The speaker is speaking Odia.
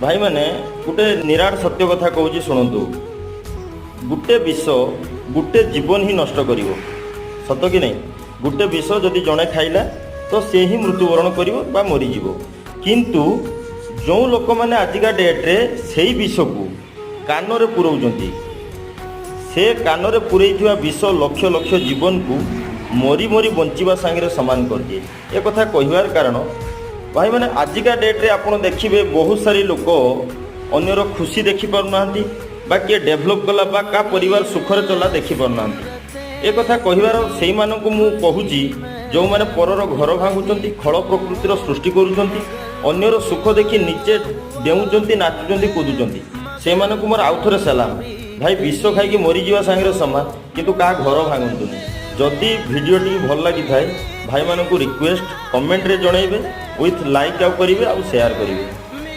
ଭାଇମାନେ, ଗୋଟେ ନିରାଟ ସତ୍ୟ କଥା କହୁଛି, ଶୁଣନ୍ତୁ। ଗୋଟେ ବିଷ ଗୋଟେ ଜୀବନ ହିଁ ନଷ୍ଟ କରିବ, ସତ କି ନାହିଁ? ଗୋଟେ ବିଷ ଯଦି ଜଣେ ଖାଇଲା ତ ସେ ହିଁ ମୃତ୍ୟୁବରଣ କରିବ ବା ମରିଯିବ। କିନ୍ତୁ ଯେଉଁ ଲୋକମାନେ ଆଜିକା ଡେଟ୍ରେ ସେଇ ବିଷକୁ କାନରେ ପୁରଉଛନ୍ତି, ସେ କାନରେ ପୁରେଇଥିବା ବିଷ ଲକ୍ଷ ଲକ୍ଷ ଜୀବନକୁ ମରି ମରି ବଞ୍ଚିବା ସାଙ୍ଗରେ ସମାନ କରିଦିଏ। ଏ କଥା କହିବାର କାରଣ, ଭାଇମାନେ, ଆଜିକା ଡେଟ୍ରେ ଆପଣ ଦେଖିବେ ବହୁତ ସାରି ଲୋକ ଅନ୍ୟର ଖୁସି ଦେଖିପାରୁନାହାନ୍ତି ବା କିଏ ଡେଭଲପ୍ କଲା ବା କାହା ପରିବାର ସୁଖରେ ଚଲା ଦେଖିପାରୁନାହାନ୍ତି। ଏ କଥା କହିବାର ସେଇମାନଙ୍କୁ ମୁଁ କହୁଛି, ଯେଉଁମାନେ ପରର ଘର ଭାଙ୍ଗୁଛନ୍ତି, ଖଳ ପ୍ରକୃତିର ସୃଷ୍ଟି କରୁଛନ୍ତି, ଅନ୍ୟର ସୁଖ ଦେଖି ନିଜେ ଡେଉଁଛନ୍ତି, ନାଚୁଛନ୍ତି, କୁଦୁଛନ୍ତି। ସେଇମାନଙ୍କୁ ମୋର ଆଉଥରେ ସଲାମ। ଭାଇ, ବିଷ ଖାଇକି ମରିଯିବା ସାଙ୍ଗରେ ସମାନ, କିନ୍ତୁ କାହା ଘର ଭାଙ୍ଗନ୍ତୁନି। ଯଦି ଭିଡ଼ିଓଟି ଭଲ ଲାଗିଥାଏ, ଭାଇମାନଙ୍କୁ ରିକ୍ୱେଷ୍ଟ, କମେଣ୍ଟରେ ଜଣାଇବେ, ୱିଥ୍ ଲାଇକ୍ ଆଉ କରିବେ ଆଉ ସେୟାର କରିବେ।